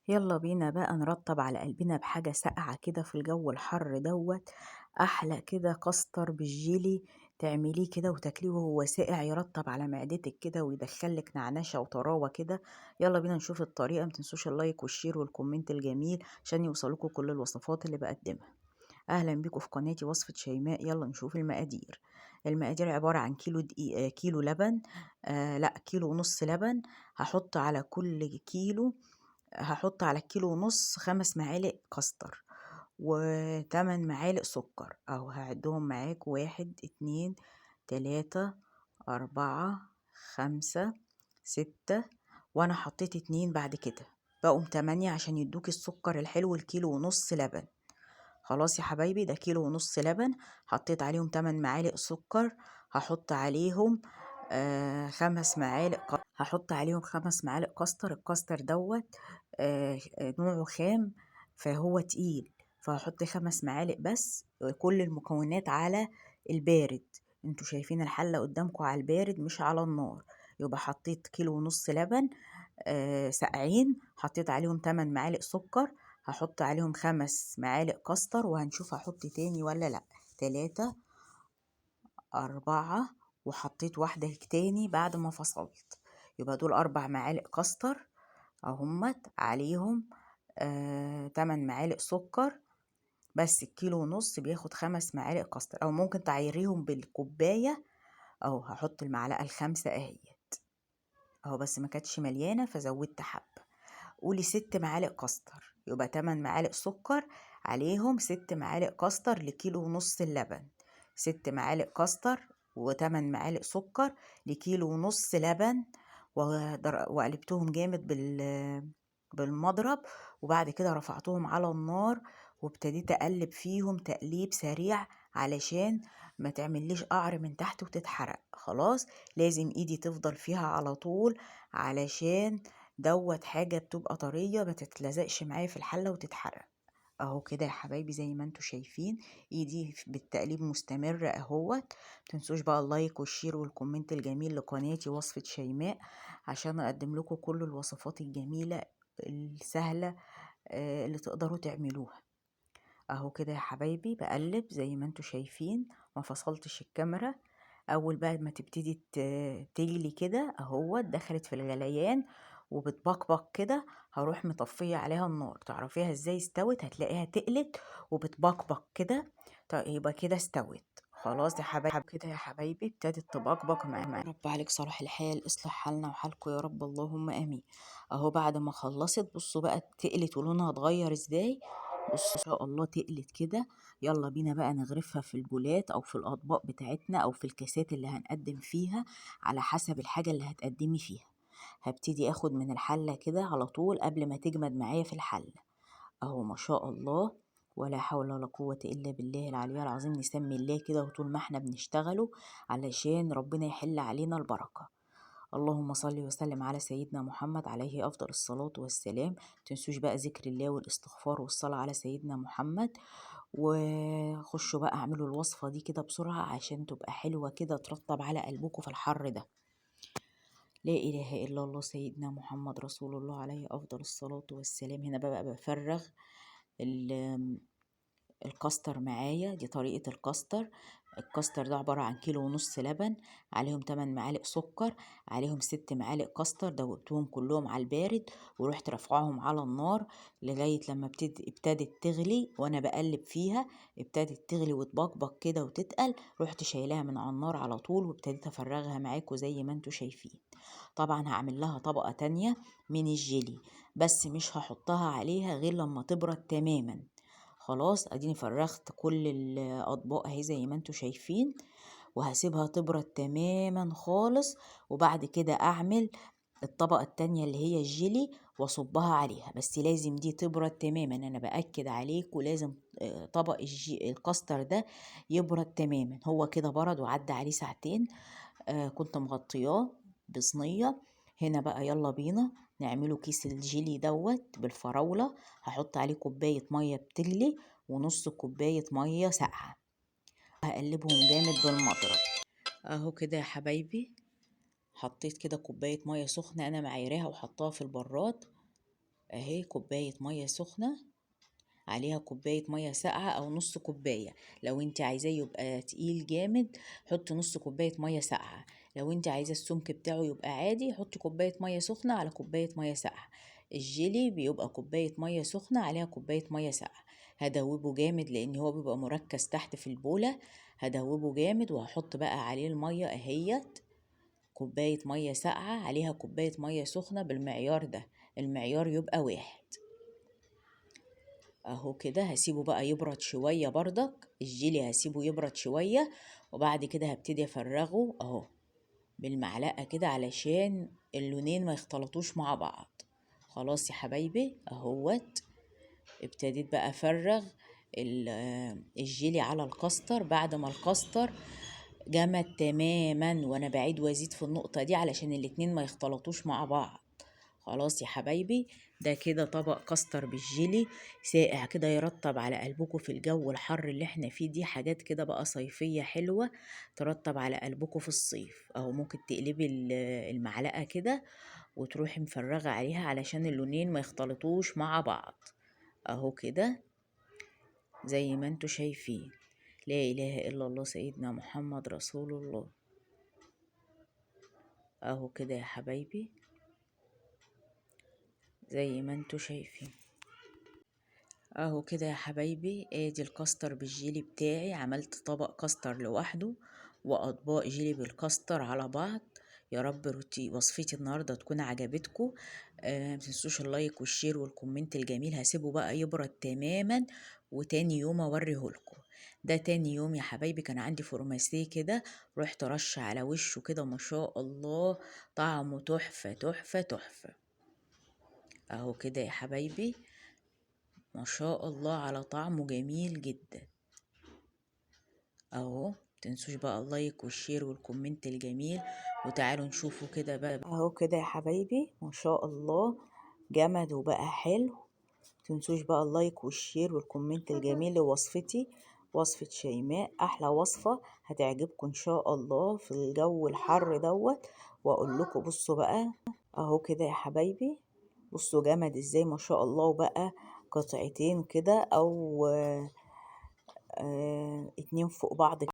يلا بينا بقى نرطب على قلبنا بحاجة ساقعة كده في الجو الحر دوت. أحلى كده كاستر بالجيلي تعمليه كده وتاكليه وهو ساقع، يرطب على معدتك كده ويدخلك نعنشة وطراوة كده. يلا بينا نشوف الطريقة. متنسوش ال like وال share وال comment الجميل عشان يوصلكوا كل الوصفات اللي بقدمها. أهلا بيكم في قناتي وصفة شيماء. يلا نشوف المقادير. المقادير عبارة عن كيلو دقيق، كيلو لبن، لا كيلو ونص لبن. هحط على كل كيلو، هحط على الكيلو ونص 5 معالق كاستر و8 معالق سكر، اهو هعدهم معاك: 1 2 3 4 5 6، وانا حطيت 2 بعد كده بقوا 8 عشان يدوك السكر الحلو. الكيلو ونص لبن. خلاص يا حبايبي، ده كيلو ونص لبن حطيت عليهم 8 معالق سكر. هحط عليهم 5 معالق، هحط عليهم 5 معالق كاستر. الكاستر دوت نوعه خام فهو تقيل، فهحط 5 معالق بس. كل المكونات على البارد، انتوا شايفين الحلة قدامكم على البارد مش على النار. يبقى حطيت كيلو ونص لبن ساقعين، حطيت عليهم 8 معالق سكر، هحط عليهم 5 معالق كاستر، وهنشوف هحط تاني ولا لا. 3 4، وحطيت واحدة تاني بعد ما فصلت. يبقى دول 4 معالق كاستر اهمت، عليهم 8 معالق سكر. بس الكيلو ونص بياخد 5 معالق كاستر، او ممكن تعايريهم بالكوباية. اهو هحط المعلقة ال5 اهيت اهو، بس ما كانتش مليانة فزودت حبة. قولي 6 معالق كاستر، يبقى 8 معالق سكر عليهم 6 معالق كاستر لكيلو ونص اللبن. 6 معالق كاستر و8 معالق سكر لكيلو ونص لبن، وقلبتهم جامد بالمضرب، وبعد كده رفعتهم على النار وابتديت اقلب فيهم تقليب سريع علشان ما تعمليش قعر من تحت وتتحرق. خلاص لازم ايدي تفضل فيها على طول علشان دوت حاجة بتبقى طرية ما تتلزقش معايا في الحلة وتتحرق. اهو كده يا حبايبي زي ما انتوا شايفين ايدي بالتقليب مستمر اهوت. متنسوش بقى ال like وال share وال comment الجميل لقناتي وصفة شيماء عشان اقدم لكم كل الوصفات الجميلة السهلة اللي تقدروا تعملوها. اهو كده يا حبايبي بقلب زي ما انتوا شايفين، ما فصلتش الكاميرا. اول بقى ما تبتدي تغلي كده اهوت، دخلت في الغليان وبتبقبق كده، هروح مطفيه عليها النار. تعرفيها ازاي استوت؟ هتلاقيها تقلت وبتبقبق كده. طيب يبقى كده استوت خلاص يا حبايبي. كده يا حبايبي ابتدت تبقبق معايا. رب عليك صلاح الحال، اصلح حالنا وحالكم يا رب، اللهم امين. اهو بعد ما خلصت بصوا بقى تقلت ولونها اتغير ازاي. بصوا ان شاء الله تقلت كده. يلا بينا بقى نغرفها في البولات او في الاطباق بتاعتنا او في الكاسات اللي هنقدم فيها على حسب الحاجة اللي هتقدمي فيها. هبتدي اخد من الحلة كده على طول قبل ما تجمد معايا في الحلة. اهو ما شاء الله، ولا حول ولا قوة إلا بالله العلي العظيم. نسمي الله كده وطول ما احنا بنشتغله علشان ربنا يحل علينا البركة. اللهم صل وسلم على سيدنا محمد عليه أفضل الصلاة والسلام. متنسوش بقى ذكر الله والاستغفار والصلاة على سيدنا محمد. وخشوا بقى اعملوا الوصفة دي كده بسرعة عشان تبقى حلوة كده ترطب على قلبكم في الحر ده. لا إله إلا الله سيدنا محمد رسول الله عليه أفضل الصلاة والسلام. هنا بقى بفرغ الكاستر معايا. دي طريقة الكاستر. الكاستر ده عبارة عن كيلو ونص لبن، عليهم 8 معالق سكر، عليهم 6 معالق كاستر، دوبتهم كلهم على البارد ورحت رافعاهم على النار لغاية لما ابتدت تغلي وانا بقلب فيها. ابتدت تغلي وتبقبق كده وتتقل، رحت شايلاها من على النار على طول وابتديت افرغها معاكم زي ما انتوا شايفين. طبعا هعمل لها طبقة تانية من الجيلي، بس مش هحطها عليها غير لما تبرد تماما. خلاص اديني فرغت كل الاطباق اهي زي ما انتوا شايفين، وهسيبها تبرد تماما خالص، وبعد كده اعمل الطبقة التانية اللي هي الجيلي واصبها عليها. بس لازم دي تبرد تماما، انا باكد عليكم لازم طبق الكاستر ده يبرد تماما. هو كده برد وعدى عليه ساعتين، كنت مغطياه بصينية. هنا بقى يلا بينا نعمله كيس الجيلي دوت بالفراولة. هحط عليه كوباية مية بتغلي ونص كوباية مية ساقعة، هقلبهم جامد بالمضرب. اهو كده يا حبايبي حطيت كده كوباية مية سخنة انا معايراها وحطاها في البراد. اهي كوباية مية سخنة عليها كوباية مية ساقعة او نص كوباية. لو انت عايزاه يبقى تقيل جامد حطي نص كوباية مية ساقعة، لو انت عايزة السمك بتاعه يبقى عادي حطي كوباية مية سخنة على كوباية مية ساقعة. الجيلي بيبقى كوباية مية سخنة عليها كوباية مية ساقعة. هدوبه جامد لان هو بيبقى مركز تحت في البولة، هدوبه جامد وهحط بقى عليه المية اهيت، كوباية مية ساقعة عليها كوباية مية سخنة بالمعيار ده، المعيار يبقى واحد. اهو كده هسيبه بقى يبرد شوية بردك، الجيلي هسيبه يبرد شوية، وبعد كده هبتدي افرغه اهو بالمعلقة كده علشان اللونين ما يختلطوش مع بعض. خلاص يا حبايبي اهوت ابتديت بقى افرغ الجيلي على الكاستر بعد ما الكاستر جمد تماما، وانا بعيد وازيد في النقطة دي علشان الاتنين ما يختلطوش مع بعض. خلاص يا حبايبي ده كده طبق كاستر بالجيلي ساقع كده يرطب على قلبكم في الجو الحر اللي احنا فيه دي، حاجات كده بقى صيفية حلوة ترطب على قلبكم في الصيف. اهو ممكن تقلبي المعلقة كده وتروحي مفرغة عليها علشان اللونين ما يختلطوش مع بعض. اهو كده زي ما انتوا شايفين. لا اله الا الله سيدنا محمد رسول الله. اهو كده يا حبايبي زي ما انتوا شايفين. اهو كده يا حبايبي ادي الكاستر بالجيلي بتاعي. عملت طبق كاستر لوحده واطباق جيلي بالكاستر على بعض. يا رب روتي وصفتي النهارده تكون عجبتكم. ما تنسوش ال like وال share وال comment الجميل. هسيبه بقى يبرد تماما وتاني يوم اوريهولكم. ده تاني يوم يا حبايبي كان عندي فورماسيه كده، رحت رش على وشه كده ما شاء الله طعمه تحفة تحفة تحفة. اهو كده يا حبايبي ما شاء الله على طعمه جميل جدا. اهو متنسوش بقى ال like وال share وال comment الجميل، وتعالوا نشوفه كده بقى. اهو كده يا حبايبي ما شاء الله جمد وبقى حلو. متنسوش بقى ال like وال share وال comment الجميل لوصفتي، وصفة شيماء، احلى وصفة هتعجبكم ان شاء الله في الجو الحر دوت. واقول لكم بصوا بقى اهو كده يا حبايبي، بصوا جمد ازاي ما شاء الله، وبقى قطعتين كده او 2 فوق بعض.